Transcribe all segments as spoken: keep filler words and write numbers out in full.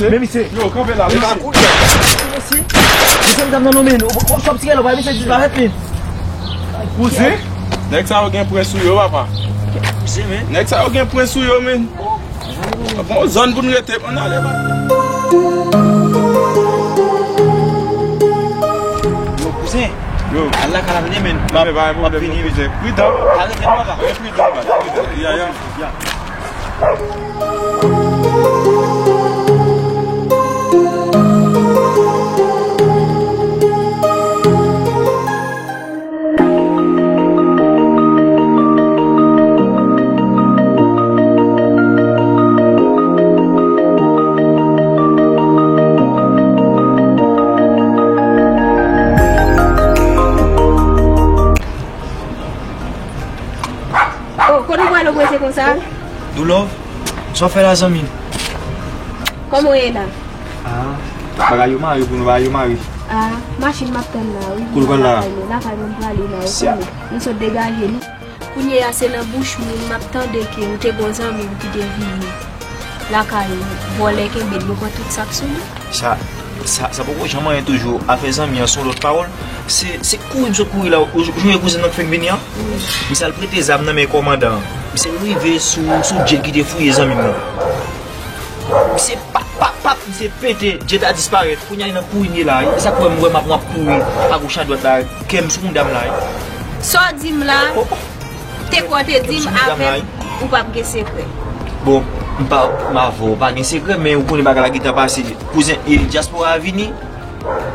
Men misye. Yo, kanpe la, mesye. Mesye, mesye, m t ap nan non men nou. W ap tirè lò, mesye, disparèt, men. Kouzen, nèg sa yo gen pwen sou yo, papa. Kouzen, men. Nèg sa yo gen pwen sou yo, men. Bon, zòn pou n rete, ann ale, papa. Yo, kouzen. Yo. Al lakay la, men. M ap vini, men. Pridan. Arete, papa. Pridan, papa. Pridan. Ya, ya. Ya. Oh, kote w prale w prese konsa? Doulove, sa w fè la, zanmi m? Kòman w ye la? Ah, bagay yo mare pou nou, bagay yo mare. Ah, machin m ap tann la, wi. Kote w pral la? Lakay mwen, lakay mwen m prale la, ou konnen. Nou sot degaje nou. Kounye a se nan bouch moun m ap tande ke ou te gon zanmi w ki te vini lakay ou, vòlè kenbe l, yo pran tout sa k sou li. Sa, sa, sa poko janm anyen toujou. Afè zanmi an se yon lòt pawòl. Se, se kouri m sot kouri la. Ou, ou, ou wè kouzen nan k fè m vini an? Wi. Misye al prete zam nan men kòmandan an. Misye rive sou, sou Djed ki te fouye zanmi m nan. Misye pap, pap, pap, misye pete. Djed la disparèt. Kounye a li nan kouri m ye la. E sa k fè m wè m ap, m ap kouri agoch adwat la. Kè m sou mouda m la. Sa w di m la? Oh. Te kwè w te di m avè m, ou p ap gen sekrè. Bon, m pa, m avè w, pa gen sekrè, men ou konnen bagay la gentan pase. Kouzen, e, dyaspora a vini,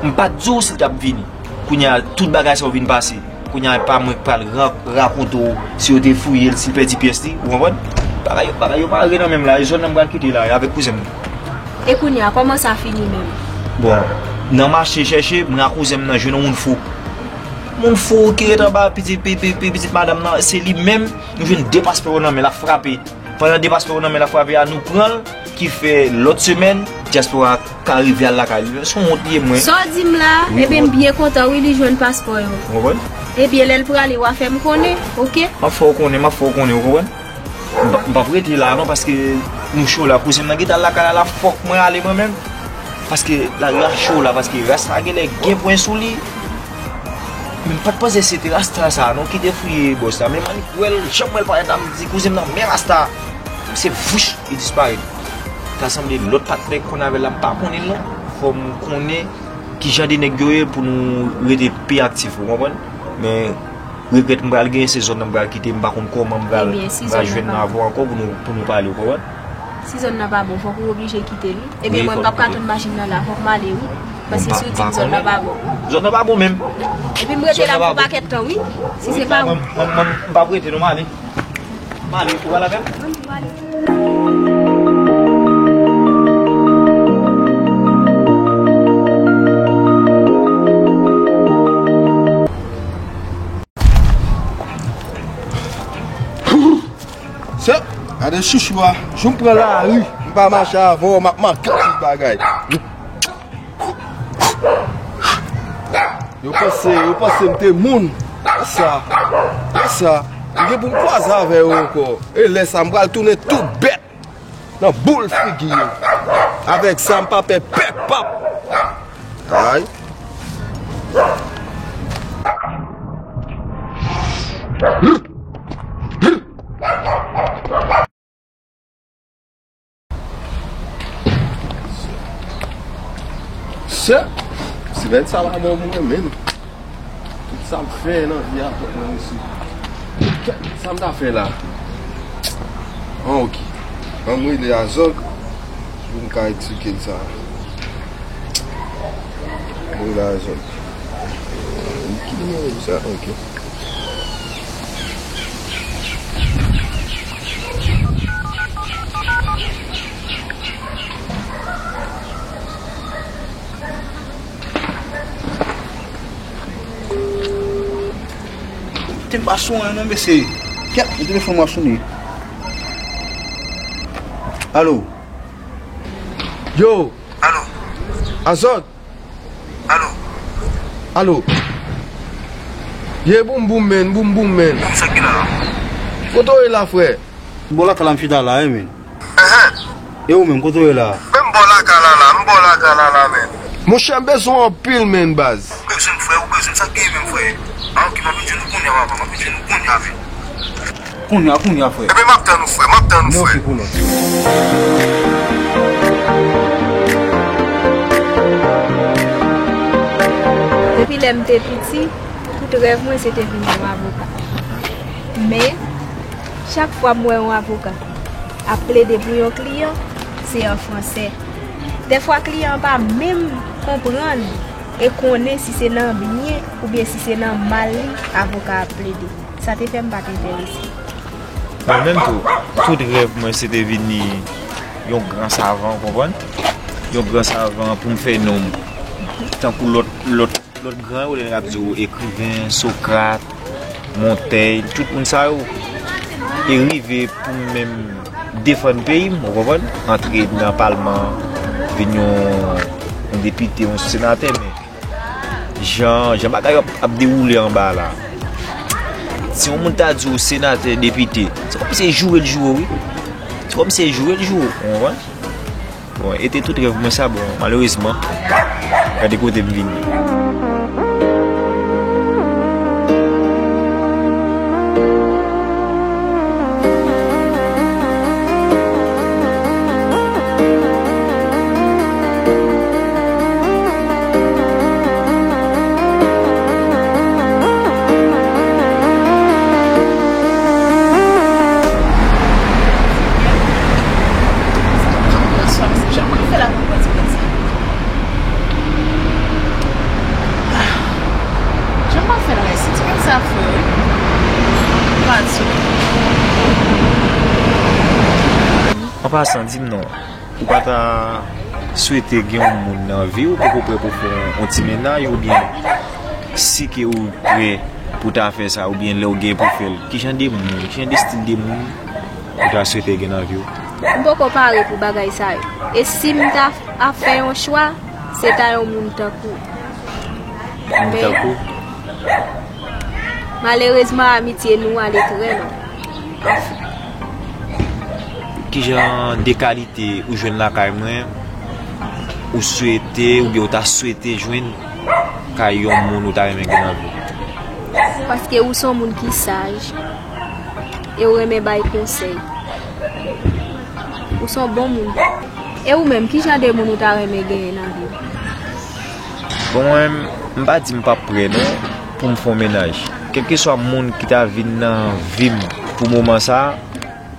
m pa t di w si l t ap vini. Kounye a, tout bagay sa yo vin pase. Kounye a, pa mwen k pral ra-, rakonte w si yo te fouye l, si l pèdi pyès li, ou konprann? Bagay yo, bagay yo mare nan men m la, e zòn nan m pral kite la, avèk kouzen m. E kounye a, kòman sa fini menm? Bon, nan mache chèche, mwen ak kouzen m nan jwenn yon moun fou. Moun fou ki ret anba pitit, pi-, pi-, pi-, pitit madanm nan, se li menm, nou jwenn de paspò yo nan men l, l ap frape. Pandan de paspò yo nan men l ap frape a, nou pran l, ki fè lòt semèn, dyaspora ka rive al lakay li. Se yon wont li ye, mwen. Sa w di m la? Wi, ebyen, m byen kontan, wi, li jwenn paspò yo. Ou konprann? Ebyen, lè l prale, w a fè m konnen, oke? M ap fè w konnen, m ap fè w konnen, ou konprann? M pa, m p ap rete la non, paske nou cho la. Kouzen m nan gentan al lakay la, la fòk mwen ale mwen menm. Paske lari a cho la, paske ras la genlè gen pwen sou li. Men m pa t panse se te rasta sa non ki te fouye bòs la. Men m annik wè l, jan m wè l parèt la, m di kouzen m nan men rasta. Se vouch, li disparèt. Ta sanble lòt patnè k konn avè l la, m pa konnen l non. Fò m konnen kijan de nèg yo ye pou nou rete pi aktif, ou konprann? Men regrèt m pral genyen, se zòn nan m pral kite, m pa konn kòman m pral, m pral jwenn avè w ankò pou nou, pou nou pale, ou konprann? Si zòn nan pa bon, fòk ou oblije kite li. Ebyen, mwen, m p ap ka tann machin nan la, fòk m ale, wi. Paske si w di m zòn nan pa bon. Zòn nan pa bon menm. Epi m rete la pou yon pakèt tan, wi. Si se pa ou. Mwen, mwen, mwen, m p ap rete non, m ale. M ale, ou pral avè m? Mwen, m pral. Sè, gade chouchou a. Jou m pran lari, m pa mache avè w, m ap manke tout bagay. Yo panse, yo panse m te moun. Sa, sa, m gen pou m kwaze avè yo ankò. E lè sa, m pral tounen tou bèt nan boul figi yo. Avèk sa, m pa pè pèp pap. Ay. Sè, semèn sa pa bon pou mwen menm. Tout sa m fè nan vi a, fòk mwen resi. Kèt, sa m ta fè la? An, ok. Ban m rele Azòg pou m ka eksplike l sa. Mwen rele Azòg. Ki nimewo sa? Ok. Te m pa sou an non, mesye. Kèt, yon telefòn mwen sonnen. Alo. Yo. Alo. Azòg. Alo. Alo. Ye boum boum, men, boum boum, men. Sa ki la? Kote w ye la, frè? Bò lakay la m chita la, wi, men. Enhen. E ou menm, kote w ye la? Men M bò lakay la la, m bò lakay la la, men. Monchè, m bezwen w anpil, men, baz. Ou bezwen m, frè, ou bezwen m, sa k genyen menm, frè? A, ok, m ap jwenn ou kounye a, papa, m ap jwenn ou kounye a, men. Kounye a, kounye a, frè. Ebyen, m ap tann ou, frè, m ap tann ou, frè. Ok, pou lòt. Depi lè m te piti, tout rèv mwen se te vin yon avoka. Men, chak fwa m wè yon avoka ap plede pou yon kliyan, se an fransè. Dèfwa kliyan an pa menm konprann e konnen si se nan byen oubyen si se nan mal li avoka a ap plede. Sa te fè m pa t enterese. Mwen menm tou, tout rèv mwen se te vini yon gran savan, ou konprann? Yon gran savan pou m fè non m. Tankou lòt, lòt, lòt gran yo, lè nèg ap di w ekriven, Sokrat, Montèy, tout moun sa yo, e rive pou m menm defann peyi m, ou konprann? Antre nan palman, vin yon, yon depite, yon senatè, men jan, jan bagay yo ap, ap dewoule anba la. Si yon moun ta di w senatè, depite, se kòmsi se joure l joure w, wi. Se kòmsi se joure l joure w, ou konprann? Bon, e te tout rèv mwen sa, bon, malerezman, gade kote m vini. Bonswa, mesye. Jan mwen fè la pou mwen di konsa? Jan mwen fè la, si ti moun sa fè, wi. Mwen pa di. An pasan, di m non. Ou pa ta swete gen yon moun nan vi w, poko prè pou fè yon, yon ti mennaj, oubyen si ke ou prè pou ta fè sa, oubyen lè w gen pou fè l, ki jan de moun, ki jan de estil de moun ou ta swete gen nan vi w? M poko pare pou bagay sa yo. E si m ta ap fè yon chwa, se ta yon moun tankou w. Moun tankou w? Malerezman, amitye nou ale trè lwen. Ki jan de kalite ou jwenn lakay mwen, ou swete, oubyen ou ta swete jwenn kay yon moun ou ta renmen gen nan vi w? Paske ou se yon moun ki saj, e ou renmen bay konsèy. Ou se yon bon moun. E ou menm, ki jan de moun ou ta renmen genyen nan vi w? Bon, mwen, m pa di m p ap prè non pou m fè yon mennaj. Kèlkeswa moun ki ta vin nan vi m pou moman sa a,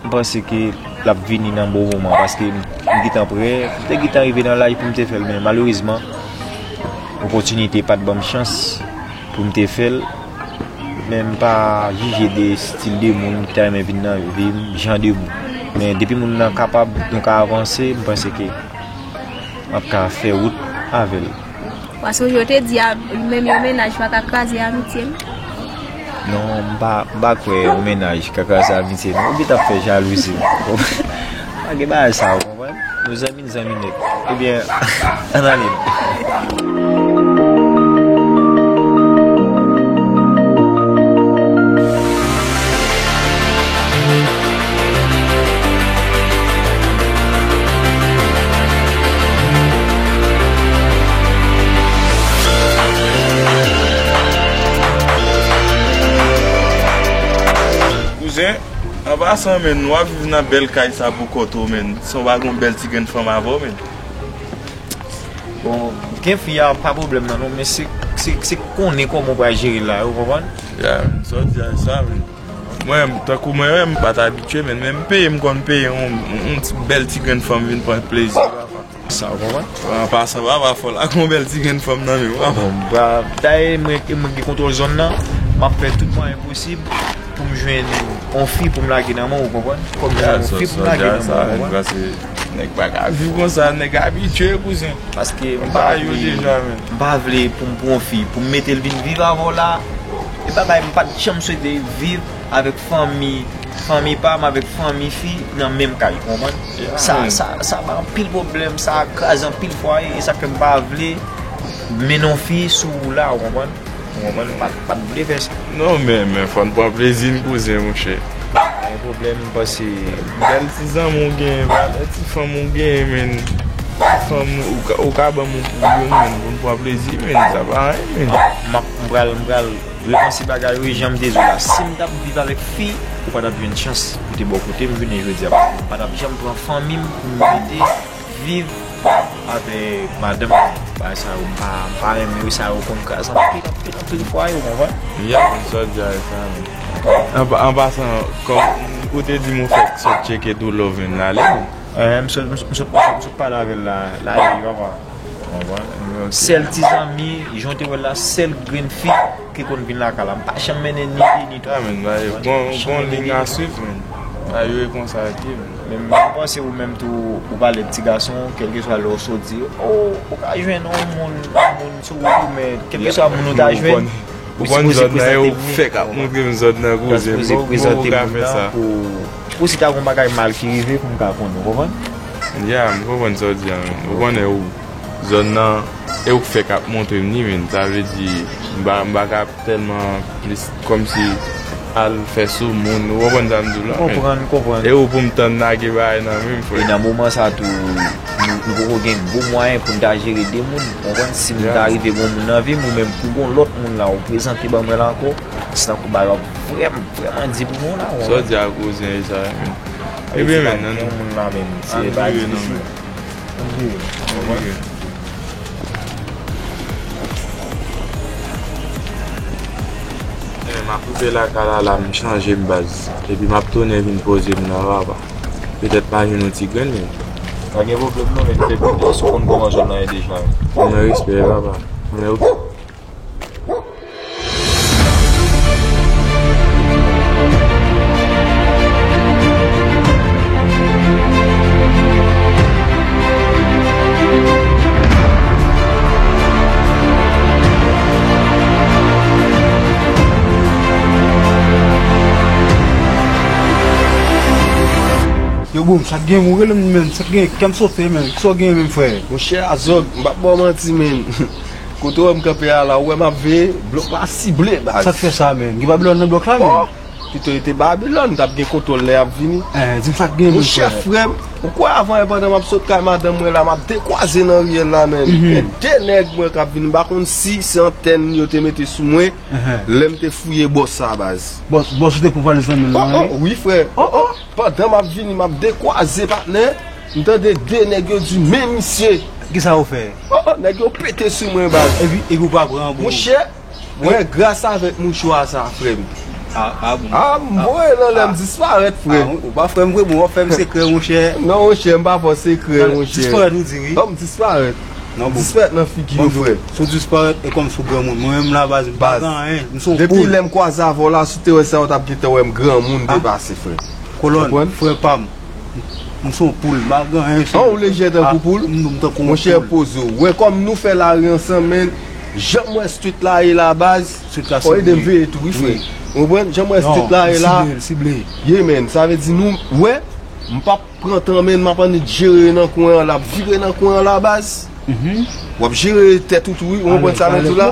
m panse ke l ap vini nan bon moman, paske m, m gentan prè, m te gentan rive nan laj pou m te fè l, men malerezman, opòtinite pa t ban m chans pou m te fè l. Men m pa jije de estil de moun ki ta renmen vin nan vi m, jan de moun. Men depi moun nan kapab, nou ka avanse, m panse ke m ap ka fè wout avè l. Paske yo te di a, menm yon mennaj pa ka kraze amitye m. Non, m pa, m pa kwè yon mennaj ka kraze amitye, non. Ou gentan ap fè jalouzi. Pa gen bagay sa, ou konprann? Nou zanmi, nou zanmi nèt. Ebyen, ann ale. Kouzen, an pasan, men, w ap viv nan bèl kay sa pou kont ou, men, san w pa gen yon bèl ti grenn fanm avè w, men. Bon, gen fi a pa pwoblèm nan non, men se, se, se konnen kòman w pral jere l la, ou konprann? Ya, sa w di a, sa, men. Mwen, tankou mwen menm, m pa t abitye, men, men m peye, m konn peye yon, yon ti bèl ti grenn fanm vin pran plezi. Sa, ou konprann? An pasan, papa, fò lage yon bèl ti grenn fanm nan men w, papa. Bon, ba, dayè, mwen, mwen gen kontwòl zòn nan, m ap fè tout mwayen posib pou m jwenn yon fi pou m lage nan men w, ou konprann? Fò m jwenn yon fi pou m lage nan men w, ou konprann? Nèg pa ka viv konsa, nèg abitye, kouzen. Paske m pa vle, m pa vle pou m pran yon fi, pou m mete l vin viv avè w la. E bagay m pa t janm swete viv avèk fanmi, fanmi pa m avèk fanmi fi nan menm kay, ou konprann? Sa, sa, sa bay anpil pwoblèm, sa kraze anpil fwaye, e sa k fè m pa vle mennen yon fi sou ou la, ou konprann? Ou konprann? Pa, pa t vle fè sa. Non, men, men fò n pran plezi n, kouzen, monchè. Pa gen pwoblèm, m panse. Bèl ti zanmi w genyen, valè ti fanm ou genyen, men. Fanm ou ka, ou ka ban m yon pou youn, men, pou m pran plezi, men, sa pa anyen, men. M ap, m pral, m pral repanse bagay yo, jan m te di w la. Si m t ap viv avèk fi, ou pa t ap jwenn chans pou te bò kote m jounen jodi a. M pa t ap janm pran fanmi m pou m mete viv avèk madanm mwen. Bagay sa yo, m pa, m pa renmen yo, sa yo konn kraze anpil, anpil, anpil fwa yo, konprann? Ya, m sot di a sa, men. An pa-, an pasan, kòm ou te di m ou fèk sot tcheke tou love and la, ale. Eh, m sot, m sot, m sot, m sot pale avè l la, la, li, papa. Konprann? Sèl ti zanmi, jan w te wè l la, sèl grenn fi ki konn vin lakay la. M pa janm mennen ni de, ni twa. Ah, men, ba, bon, bon liy a swiv, men. Sa yo e konsa ki, men. Men m panse ou menm tou, ou pale de ti gason, kèlkeswa lè w soti, oh, ou ka jwenn yon moun, yon moun sou wout ou, men kèlkeswa moun ou ta jwenn, ou sipoze prezante m li. Ou konn zòn nan, e ou fèk ap montre m zòn nan, kouzen. Ou sipoze prezante m moun nan pou, pou si ta gon bagay mal ki rive, pou m ka konnen, ou konprann? Ya, m konprann sa w di a, men. Ou konnen ou, zòn nan, e ou k fèk ap montre m li, men. Sa vle di, m pa, m pa ka tèlman plis kòmsi al fè sou moun. Ou konprann sa m di w la, men? Konprann, konprann. E ou pou m tann lage bagay nan men m, frè. E nan moman sa tou, nou, nou poko gen bon mwayen pou n ta jere de moun. Ou konprann? Si m ta rive gen yon moun nan vi m, ou menm pou gon lòt moun la, ou prezante ban mwen l ankò, se tankou bagay ap vrèman, vrèman di pou nou la, ou konprann? Sa w di a, kouzen, e sa, men. Ebyen, men, nan gen yon moun la menm, se pa difisil. Ann vire, non. Ann vire. Ebyen, m ap rive lakay la, la, m chanje m baz. Epi m ap tounen vin poze m nan, papa. Petèt pa jwenn yon ti grenn, men. Pa gen pwoblèm non, men se pou di si w konn kòman zòn nan ye deja. Mwen respè, papa. Mwen Yo, boum, sa k gen, ou rele m, men, sa k gen, kè m sote, men, sa w gen, men, frè? Monchè, Azòg, m p ap ba w manti, men. Kote w wè m kanpe a la, ou wè m ap veye, blòk la sible, baz. Sa k fè sa, men? Gen Babilòn nan blòk la, men? Oh, pito rete Babilòn, t ap gen kontwòl lè y ap vini. Eh, di m sa k gen, men, frè. Monchè, frè m, ou kwè avan yè pandan m ap sot kay madanm mwen la, m ap dekwaze nan riyèl la, men. Gen de nèg mwen k ap vini, m pa konn si se antèn yo te mete sou mwen, lè m te fouye bòs sa, baz. Bòs, bòs ou te pran valiz nan men l la, wi? Oh, oh, wi, frè. Oh, oh. Pandan m ap vini, m ap dekwaze, patnè, m tande de nèg yo di, "Men misye!" Kisa yo fè? Oh, oh, nèg yo pete sou mwen, baz. Epi, epi ou pa pran, bro? Monchè, mwen, gras avèk mouchwa sa, frè m. Ah, ah, bon. Ah, m voye l anlè, m disparèt, frè. Ah, ou pa frè m vre, bon, w ap fè m sekrè, monchè. Non, monchè, m pa fè w sekrè, monchè. Disparèt, ou di, wi. Oh, m disparèt. Non, bon. Disparèt nan figi yo, frè. Si w disparèt, e kòmsi w granmoun. Mwen menm la, baz, m pa gen anyen. M se yon poul. Depi lè m kwaze avè w la, si w te wè sa, w t ap gentan wè m granmoun depase, frè. Kolòn, frè pa m. M se yon poul, m pa gen anyen sou mwen. An, ou lejè tankou poul? M, m tankou yon poul. Monchè, poze w. Wè kòm nou fè lari ansanm, men, jan m wè street la ye la, baz, fò ede m veye tou, wi, frè. Ou konprann? Jan m wè street la ye la. Sible, sible. Ye, men, sa vle di nou, wè, m p ap pran tan, men, m ap annik jere nan kwen an, l ap vire nan kwen an la, baz. W ap jere tèt ou tou, wi, ou konprann sa m di w la?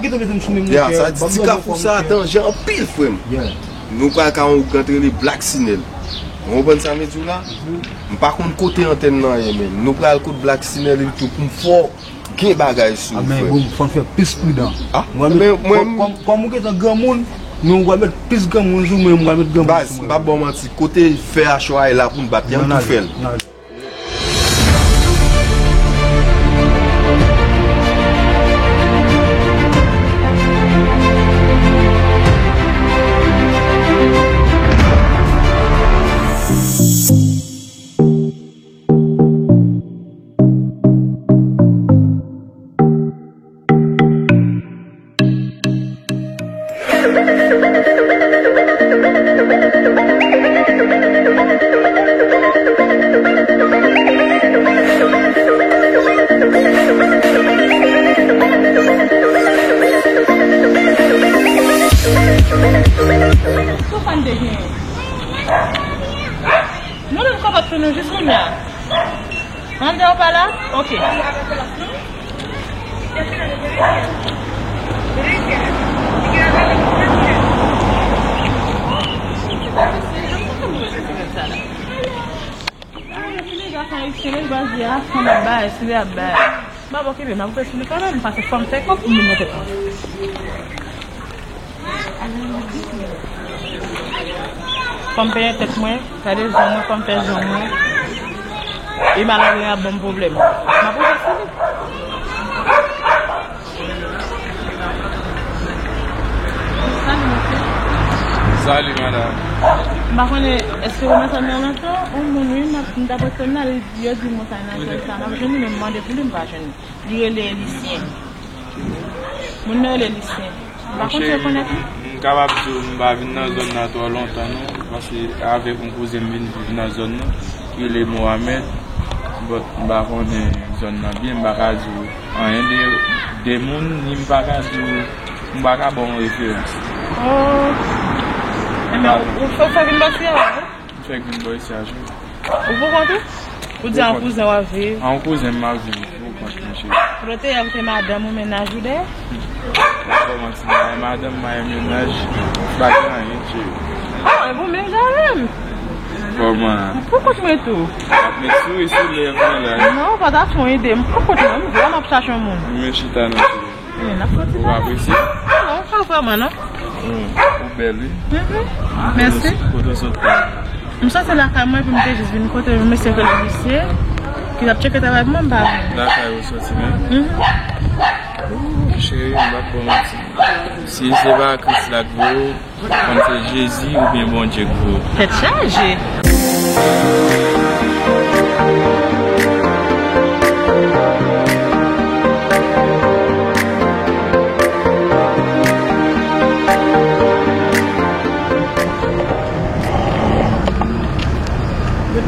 Ya, sa di ti kafou sa danje anpil, frè m. Nou pral ka yon wout k rele Black Sinel. Ou konprann sa m di w la? M pa konn kote antèn nan ye, men nou pral kot Black Sinel li tou pou m fè w gen bagay sou, frè. Men bon, fò n fè plis pridan. Ah, mwen, mwen, kòm, kòm ou gentan granmoun, men ou pral met plis granmoun sou mwen, mwen pral met granmoun sou mwen. Baz, m p ap ba w manti, kote fè a chwa ye la pou n bat, y an tou fè l. Sou fan de gen. Nou menm kapab fè nou jis kounye a. Mande w pa la? Ok. Ayisyen, lè l baz li a, fanm ap bay, si li ap bay. M pa okipe, m ap rete sou li kanmenm, paske fò m fè kòb pou m vin nan tèt mwen. Fò m penyen tèt mwen, gade zong mwen, fò m fè zong mwen. E malandren ap ban m pwoblèm. M ap rete sou li. Salut, madanm. M pa konnen, èske ou mèt nan lantan? On moun, wi, m ap, m t ap rekonn nan, li, yo di m konsa nan zòn sa. M ap jwenn li, men m mande pou li, m pa jwenn li. Li rele Lisyen. Moun nan rele Lisyen. M pa konn si ou konèt li. M kapab di w, m pa vin nan zòn nan twò lontan, non. Paske avèk yon kouzen m vin viv nan zòn nan, ki rele Mohamed. But m pa konnen zòn nan byen, m pa ka di w anyen de, de moun, ni m pa ka di w, m pa ka ba w yon referans. Oh. Enben, ou, ou fè, fè vin bò isi a, wi? M fèk vin bò isi a, wi. Ou pou kont ou? Ou di a yon kouzen w ap viv? A yon kouzen m ap viv, pou kont mwen, cheri. Kote w te ye a, ou te madanm ou mennaj ou dèyè? Pa fè w manti, m madanm, m mennaj, pa gen anyen, cheri. Ah, e pou menm jan menm. Kòman? Pou kont mwen tou. M ap met souri sou lèv mwen la. Non, pa ta fè yon ide. M pou kont mwen, m vrèman ap chache yon moun. Men chita non, cheri. Men n ap kontinye. Ou pa presye? Non, pa vrèman, non. Hmm, ou bèl, wi. Mhm. Mèsi. Kote w sot la? M soti lakay mwen, epi m te jis vin kote yon mesye k rele Lisyen, ki t ap tcheke travay pou mwen, m pa vini. Lakay ou soti menm? Mhm. Cheri, m p ap ba w manti. Si se pa Kris la k voye w, konn se Jezi oubyen Bondye k voye w. Tèt chaje.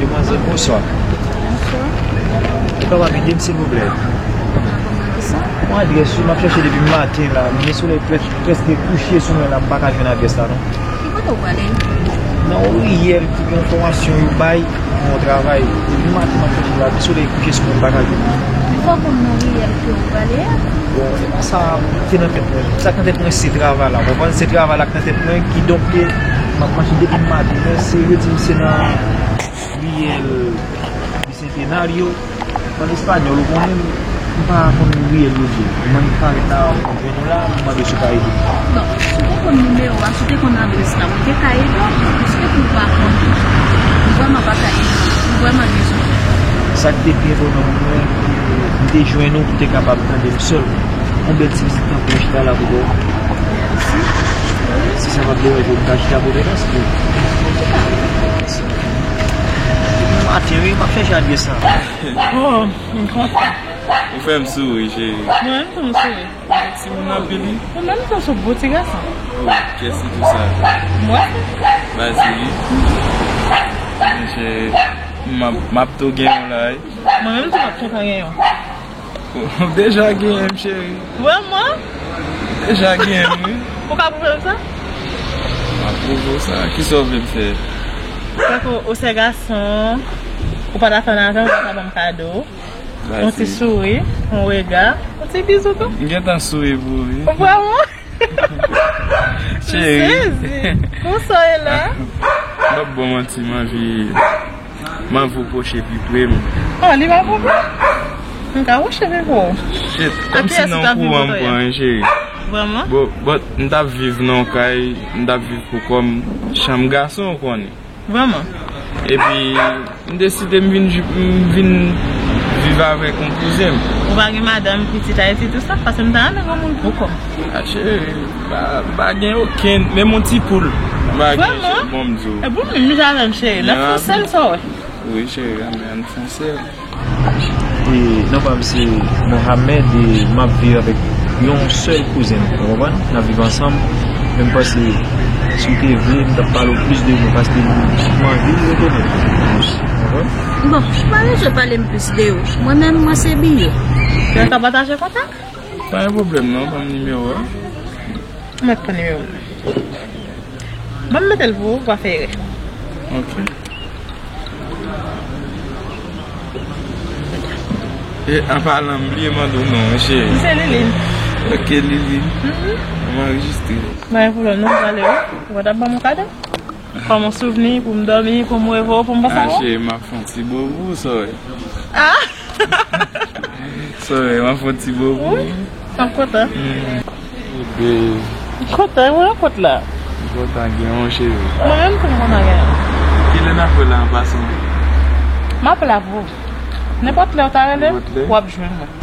Demwazèl, bonswa. Bonswa. Ou kapab ede m, silvouplè? Ou nan kòman ki sa? Yon adrès, wi, m ap chèche depi maten la. Men solèy prè-, prèske kouche sou mwen la, m pa ka jwenn adrès la, non. Ki kote w prale? Nan yon riyèl ki gen yon fòmasyon yo bay pou yon travay. Depi maten m ap chèche la, men solèy kouche sou mwen, m pa ka jwenn li. Men fò w konn nan riyèl ke w prale a. Bon, se pa sa ki nan tèt mwen. Sa k nan tèt mwen, se travay la. Ou konprann? Se travay la k nan tèt mwen, kidonk ke m ap mache depi maten. Men si yo di m se nan riyèl Bicentenario, an espanyòl, ou konnen, m pa konn riyèl yo di. Mwen, m parèt la, m jwenn ou la, m mande si w ka ede m. Bon, si w te konn nimewo a, si w te konn adrès la, mwen te ka ede w, men se pou w pa konn. M vrèman pa ka ede w. M vrèman dezole. Sa k te pi enpòtan pou mwen, m te jwenn ou, m te kapab tande m sèlman. Yon bèl ti vizit tankou w chita la pou kò w. Mèsi. Si sa p ap deranje w, m ka chita kote nan, silvouplè? Chita. Mèsi. Maten, wi, m ap chèche adrès sa. Oh, m kontan. Ou fè m souri, cheri. Mwen menm tou m souri. Ou timoun anpil, wi. Ou menm tou sou bon ti gason. Oh, kiyès ki di sa? Mwen. Bazi, wi. Men cheri, m ap, m ap tou gen yon la, wi. Mwen menm tou m ap tou gen yon. Ou deja genyen m, cheri. Vrèman? Ou deja genyen m, wi. Ou ka pwouve m sa? M ap pwouve w sa. Kisa w vle m fè? Tankou ou se gason, ou pa t atann avan, ou pa ban m kado. Yon ti souri, yon rega, yon ti bizou tou. M gentan souri pou ou, wi. Vrèman? Cheri. M sezi. Pou sa w ye la? M p ap ba w manti, m anvi, m anvi w pwoche pi pre m. Oh, li pa pwoblèm. M ka pwoche pi pre w. Shit, kòmsi nan kouran m pran, cheri. Vrèman? Bon, but m t ap viv nan yon kay, m t ap viv pou kò m, chanm gason, ou konnen. Vrèman. Epi, m deside m vin, m vin viv avèk yon kouzen m. Ou pa gen madanm, pitit Ayiti, tou sa? Paske m ta renmen gen yon moun pou kò m. A, cheri, m pa, m pa gen okenn, menm yon ti poul. M pa gen, cheri, bon, m di w. Vrèman? E bon, menm jan avè m, cheri. N ap fè yon sèl, sa w wè. Wi, cheri, ann fè yon sèl. E non pa m se Mohamed e m ap viv avèk yon sèl kouzen m, ou konprann? N ap viv ansanm, men m panse si w te vle, m t ap pale w plis de mwen paske m, m anvi rekonèt ou, ou konprann? Bon, ou pa bezwen pale m plis de ou. Mwen menm, mwen se Biye. Mwen ka pataje kontak? Pa gen pwoblèm non, ban m nimewo a. Ou mèt pran nimewo m nan. Ban m mete l pou ou, ou pa fè erè. Ok. E, an palan, m bliye mande w non, cheri. M se Liline. Ok, Liline. Mhm. M anrejistre. Pa gen pwoblèm non, m prale wi. Ou pa t ap ban m yon kado? Kòm yon souvni pou m dòmi, pou m reve w, pou m panse a ou. Ah, cheri, m ap fè yon ti bo pou ou, sòrè. Ah! Sòrè, m ap fè yon ti bo pou ou. Wi, m ap kontan. Mm. Ebe. M kontan, mwen kontan la. M kontan gen yon, cheri. Mwen menm tou m kontan gen yon. Kilè n ap wè la an pasan? M ap la pou ou. Nenpòt lè ou ta rele m, w ap jwenn mwen.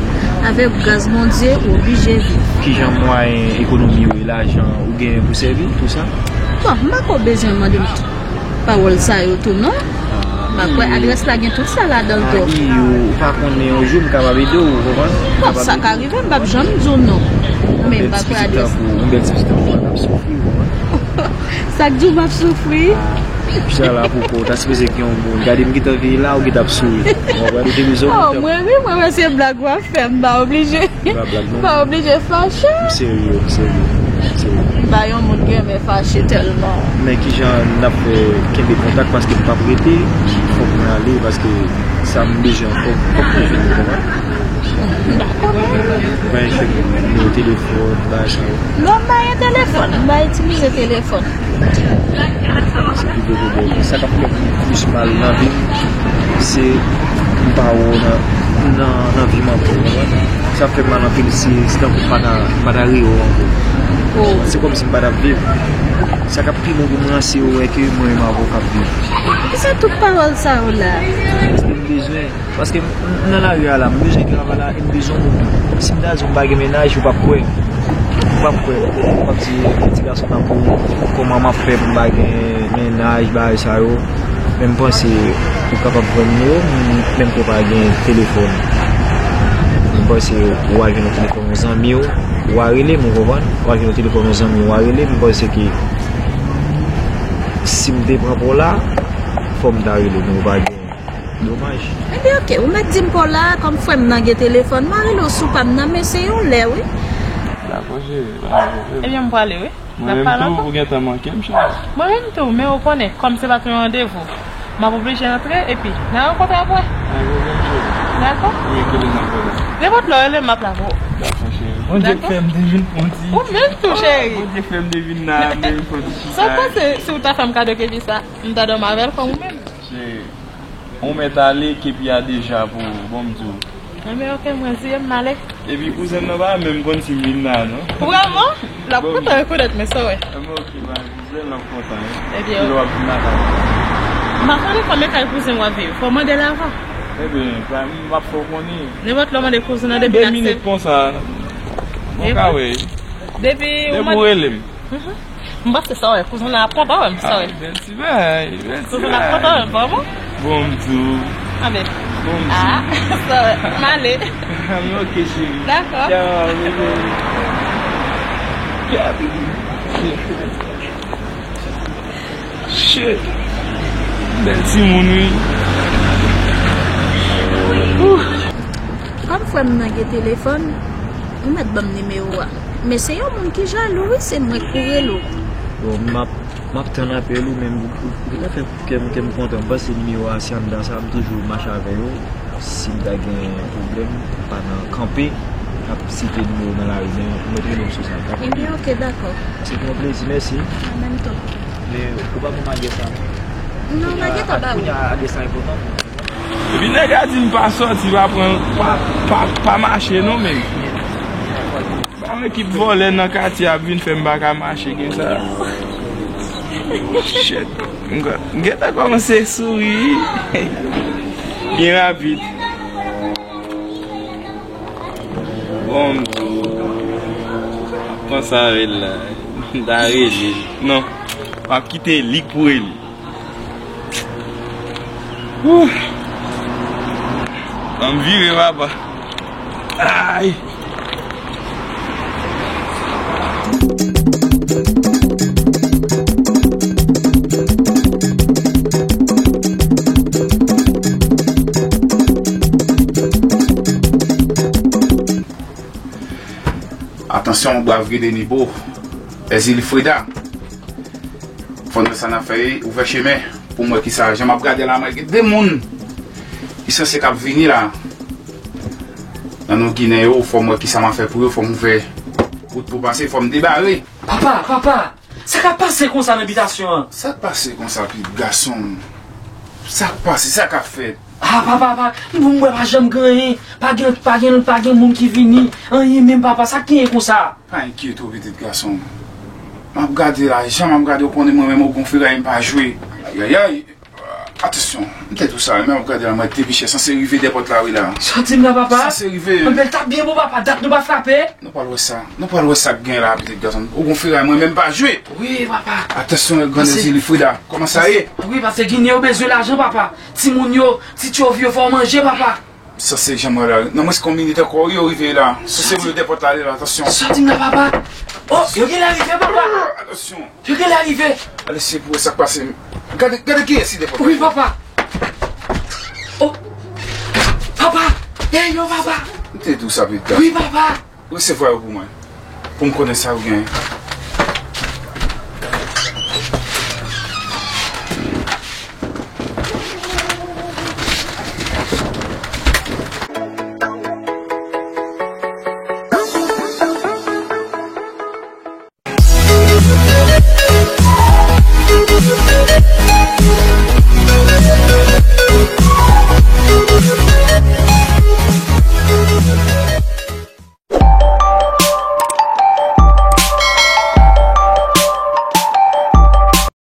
Avèk gras Bondye, ou oblije viv. Kijan mwayen ekonomi yo e lajan ou genyen pou sèvi, tou sa? Bon, m pa ko bezwen mande m pawòl sa yo tou, non. M pa kwè adrès la gen tout sa ladan l tou. Ou pa konnen yon jou m kapab ede w, ou konprann? Bon, sa ka rive, m p ap janm di w non. Men m pa kwè adrès. Yon bèl ti pitit tankou w, yon bèl ti pitit tankou w pa t ap soufri, ou konprann? Sa k di w m ap soufri? Sa la pou kò w, ta sipoze gen yon moun. Gade m gentan vini la, ou gentan ap souri. Ou konprann? Ou te bezwen. Oh, mwen wi, mwen wè se blag w ap fè, m pa oblije. M pa oblije fache. M serye, m serye, m serye. M pa yon moun ki renmen fache tèlman. Men kijan n ap fè kenbe kontak, paske m p ap rete, fòk mwen ale, paske sa m bezwen fòk, fòk mwen vini, ou konprann? M pa konnen. Mwen fèk nimewo telefòn, bagay sa yo. Non, m pa gen telefòn, m pa itilize telefòn. Se pi gwo pwoblèm. Sa k ap fè m plis mal nan vi m, se m pa wè w nan, nan, nan vi m ankò, ou konprann? Sa fè m mal anpil, se, se tankou m pa ta, m pa ta reyè w ankò. Oh. Se kòmsi m pa t ap viv. Sa k ap pi bon pou mwen an, se wè ke mwen menm avè w k ap viv. Kisa tout pawòl sa yo la? Paske m bezwen Paske m, m nan lari a la, m bezwen travay la, e m bezwen yon moun. Si m ta di w m pa gen mennaj, ou p ap kwè. Ou p ap kwè. Ou p ap di, "Ti gason tankou w, kòman m ap fè pou m pa gen mennaj, bagay sa yo?" Men m panse ou kapab pran nimewo m, menm ke w pa gen telefòn. M panse w a jwenn yon telefòn yon zanmi w, w a rele m, ou konprann? W a jwenn yon telefòn yon zanmi w, w a rele m, m panse ke si m te pran pa w la, fò m ta rele w, men w pa gen. Domaj. Ebyen, oke, ou mèt di m pa w la, kòm frè m nan gen telefòn, m a rele w sou pa m nan, men se yon lè, wi. Dakò, cheri, pa gen pwoblèm. Ebyen, m prale, wi. Mwen menm tou, ou gentan manke m, cheri. Mwen menm tou, men ou konnen, kòm se pa t yon randevou, m ap oblije antre, epi, n a rankontre apre. Pa gen pwoblèm, cheri. Dakò? Ebyen, kilè n ap wè la? Nenpòt lè w rele m, m ap la pou ou. Dakò, cheri. Bondye k fè m te vin fè yon ti... Ou menm tou, cheri. Bondye fè m te vin la, m te vin fè yon ti chita. Sa w panse si w ta fè m kado kepi sa, m ta dòmi avè l kòm ou menm? Cheri. Ou mèt ale, kepi a deja pou ou, bon m di w. Enben, oke, mwen di m ale. Epi kouzen m nan pa menm konn si m vin la, non. Vrèman? L ap kontan rekonèt mwen, sa w wè. Enben, oke, ba, kouzen l ap kontan, wi. Ebyen, kilè w ap vin lakay mwen? M pa konnen kòman kay kouzen w ap viv. Fò w mande l avan. Ebyen, pa, m ap fè w konnen. Nenpòt lè w mande kouzen nan, depi l aksepte. De minit konsa, ou ka wè. Depi ou mande. Depi w rele m. Mhm. M panse sa w wè, kouzen nan ap kontan wè m, sa w wè. Ah, bèl ti bagay, bèl ti bagay. Kouzen nan ap kontan wè m, pa bon? Bon m di w. Anben. Bon m di w. Ah, sa w wè, m ale. Anben, oke, cheri. Dakò. Ciao, bebe. Ciao, bebe. Shit. Bèl timoun, wi. Ouh. Kòm frè m nan gen telefòn, ou mèt ban m nimewo a. Men se yon moun ki jalou, wi, se mwen k pou rele w. Bon, m ap, m ap tann apèl ou, men ou, ou, ou gentan fè kè m, kè m kontan. M panse nimewo a, se anndan sa, m toujou mache avè yo. Si m ta gen pwoblèm, m pa nan kanpe, ap site nimewo nan lari, men ou mèt rele m sou sa, dakò? Ebyen, oke, dakò. Se te yon plezi, mèsi. An menm tan. Men ou pa ban m adrès la, non? Non, m pa gentan ba ou. Kounye a, adrès la enpòtan pou mwen. Epi nèg la di m pa sòti, pa pran, pa, pa, pa mache non, men. Ba yon ekip vòlè nan katye ap vin fè m pa ka mache gen sa. Shit. M gentan kòmanse souri. Byen rapid. Bon, m di w. Pran sa avè l la. M ta rele. Non. M ap kite li k pou rele. Wouh. Ann vire, papa. Ay. Atansyon, brav gide nivo. Ezili Freda. Fò n wè sa n ap fè, ouvè chemen pou m wè kisa. Jan m ap gade la, mwen gen de moun ki sanse k ap vini la. Nan non Ginen yo, fò m wè kisa m a fè pou yo, fò m ouvè wout pou pase, fò m debare. Papa, papa, Sa k ap pase konsa nan bitasyon an? Sa k pase konsa, pitit gason m? Sa k pase? Sa k ap fèt? Ah, papa, pa, m, m wè pa janm gen anyen. Pa gen, pa gen, pa gen moun ki vini. Anyen menm, papa. Sa k genyen konsa? Pa enkyete w, pitit gason m. M ap gade la, jan m ap gade, w konnen mwen menm, Ogon Feray, m pa jwe. Ayayay. Atansyon, m te di w sa, men w ap gade la, mwen te pi chè, sanse rive dèpòt la, wi la. Sa w di m la, papa? Sanse rive. Anben, l t ap byen bon, papa, dat nou pa frape. Nou pral wè sa. Nou pral wè sa k gen la, pitit gason. Ogon Feray, mwen menm pa jwe. Wi, papa. Atansyon, grandèzye li Frida. Kòman sa ye? Wi, paske Ginen yo bezwen lajan, papa. Timoun yo, ti tchov yo, fò w manje, papa. Sanse janm wè la. Nan mwens ke yon minit ankò, yo rive la. Sanse pou yo dèpòt la, ale la, atansyon. Sa w di m la, papa? Oh, yo genlè rive, papa. Atansyon. Yo genlè rive. Ale, se pou wè sa k pase. Gade, gade kiyès ki dèpòt la. Wi, papa. Oh. Papa. Hey, yo, papa. M te di w sa, pitit gason. Wi, papa. Resevwa yo pou mwen. Pou m konnen sa yo genyen.